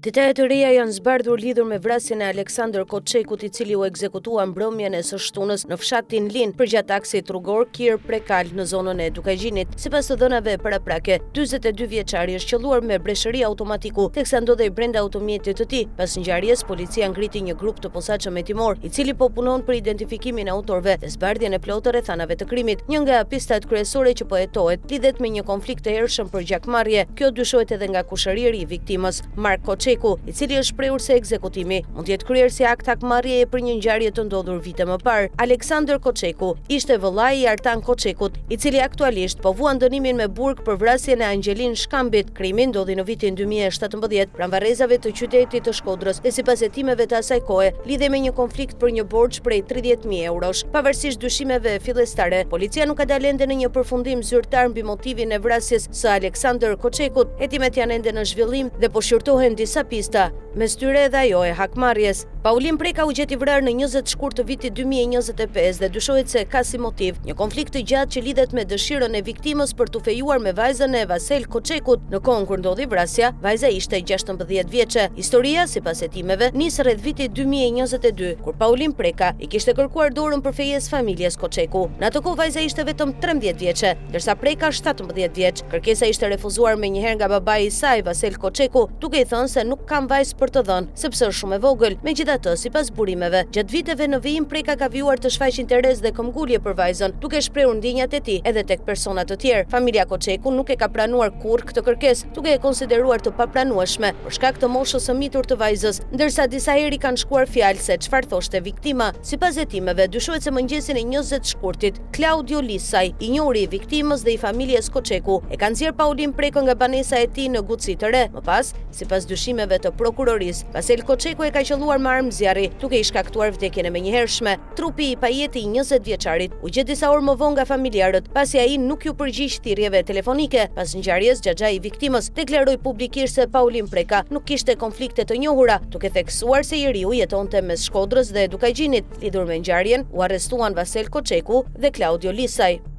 Detaje të reja janë zbardhur lidhur me vrasjen e Aleksandër Koçekut, i cili u ekzekutua mbrëmjen e së shtunës në fshatin Lin përgjatë aksit rrugor Kir Prekal në zonën e Dukagjinit. Sipas të dhënave paraprake, 42 vjeçari është qëlluar me breshëri automatiku teksa ndodhej brenda automjetit të tij. Pas ngjarjes, policia ngriti një grup të posaçëm hetimor, i cili po punon për identifikimin e autorëve dhe zbardhjen e plotë të rrethanave të krimit. Një nga pistat kryesore që po hetohet lidhet me një konflikt të hershëm për gjakmarrje. Kjo dyshohet edhe nga kushëriri i viktimës, Mark Koçeku, i cili është shprehur se ekzekutimi mund të jetë kryer si akt hakmarrjeje për një ngjarje të ndodhur vite më parë. Aleksandër Koçeku ishte vëllai i Artan Koçekut, i cili aktualisht po vuan dënimin me burg për vrasjen e Angjelin Shkambit. Krimi ndodhi në vitin 2017 pranë varrezave të qytetit të Shkodrës dhe sipas hetimeve të asaj kohe, lidhej me një konflikt për një borxh prej 30.000 eurosh. Pavarësisht dyshimeve fillestare, policia nuk ka dalë ende në një përfundim zyrtar mbi motivin e vrasjes së Aleksandër Koçekut, hetimet janë ende në zhvillim dhe po shqyrtohen disa pista, mes tyre edhe ajo e hakmarrjes. Paulin Preka u gjet i vrarë në 20 shkurt të vitit 2025 dhe dyshohet se ka si motiv një konflikt të gjatë që lidhet me dëshirën e viktimës për t'u fejuar me vajzën e Vasel Koçekut. Në kohën kur ndodhi vrasja, vajza ishte 16 vjeçe. Historia, sipas hetimeve, nis rreth vitit 2022, kur Paulin Preka i kishte kërkuar dorën për fejesë familjes Koçeku. Në atë kohë vajza ishte vetëm 13 vjeçe. Ndërsa Preka 17 vjeç, kërkesa ishte refuzuar menjëherë nga babai i saj, Vasel Koçeku, duke i thënë se nuk kam vajzë për të dhënë, sepse është shumë e vogël. Megjithatë, sipas burimeve, gjatë viteve në vijim Preka ka vijuar të shfaqë interes dhe këmbgulje për vajzën, duke shprehur ndjenjat e tij edhe tek persona të tjerë. Familja Koçeku nuk e ka pranuar kurrë këtë kërkesë, duke e konsideruar të papranueshme, për shkak të moshës së mitur të vajzës, ndërsa disa herë i kanë shkuar fjalë se çfarë thoshte viktima. Sipas hetimeve, dyshohet se mëngjesin e 20 shkurtit, Klaudio Lisaj, i njohuri i viktimës dhe i familjes Koçeku, e ka nxjerrë Paulin Prekën nga banesa e tij në Guci të Re. Më pas, sipas dyshimeve të prokurorisë, Vasel Koçeku e ka qëlluar me armë zjarri, duke i shkaktuar vdekjen e menjëhershme. Trupi i pajetë i 20 vjeçarit u gjet disa orë më vonë nga familjarët, pasi ai nuk iu përgjigj thirrjeve telefonike. Pas ngjarjes, xhaxhai i viktimës deklaroi publikisht se Paulin Preka nuk kishte konflikte të njohura, duke theksuar se i riu jetonte mes Shkodrës dhe Dukagjinit. Lidhur me ngjarjen, u arrestuan Vasel Koçeku dhe Klaudio Lisaj.